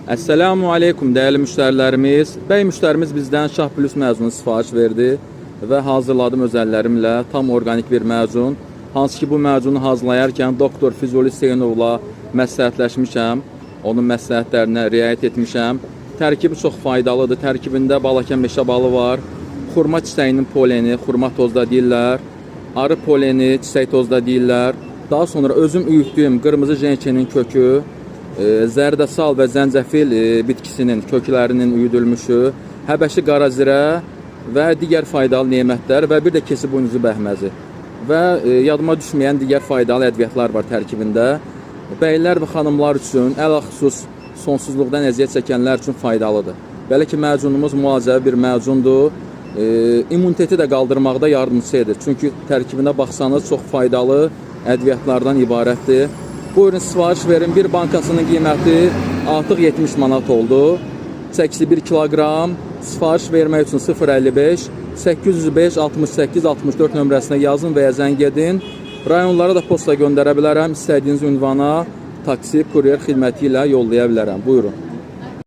Əssəlamu aleykum dəyərli müştərilərimiz. Bəy müştərimiz bizdən Şah Plus məzunu sifariş verdi və hazırladım öz əllərimlə tam orqanik bir məzun. Hansı ki bu məzunu hazırlayarkən doktor Füzuli Hüseynovla məsləhətləşmişəm. Onun məsləhətlərinə riayət etmişəm. Tərkibi çox faydalıdır. Tərkibində balakən meşə balı var. Xurma çiçəyinin poleni, xurma tozu da deyirlər. Arı poleni, çiçək tozu da deyirlər. Daha sonra özüm üyütdüyüm qırmızı jençenin kökü, zərdəsal və zəncəfil bitkisinin köklərinin üyüdülmüşü, həbəşi qarazirə və digər faydalı nemətlər və bir də keçi buynuzu bəhməzi və yadıma düşməyən digər faydalı ədviyyatlar var tərkibində. Bəylər və xanımlar üçün, ələxüsus sonsuzluqdan əziyyət çəkənlər üçün faydalıdır. Belə ki, məzunumuz müalicəvi bir məzundur. İmmuniteti də qaldırmaqda yardımçı edir. Çünki tərkibinə baxsanız çox faydalı ədviyyatlardan ibarətdir. Buyurun sifariş verin. Bir bankasının qiyməti artıq 70 manat oldu. Çəkisi 1 kiloqram. Sifariş vermək üçün 055 805 68 64 nömrəsinə yazın və ya zəng edin. Rayonlara da posta göndərə bilərəm. İstədiyiniz ünvana taksi, kuryer xidməti ilə yollaya bilərəm. Buyurun.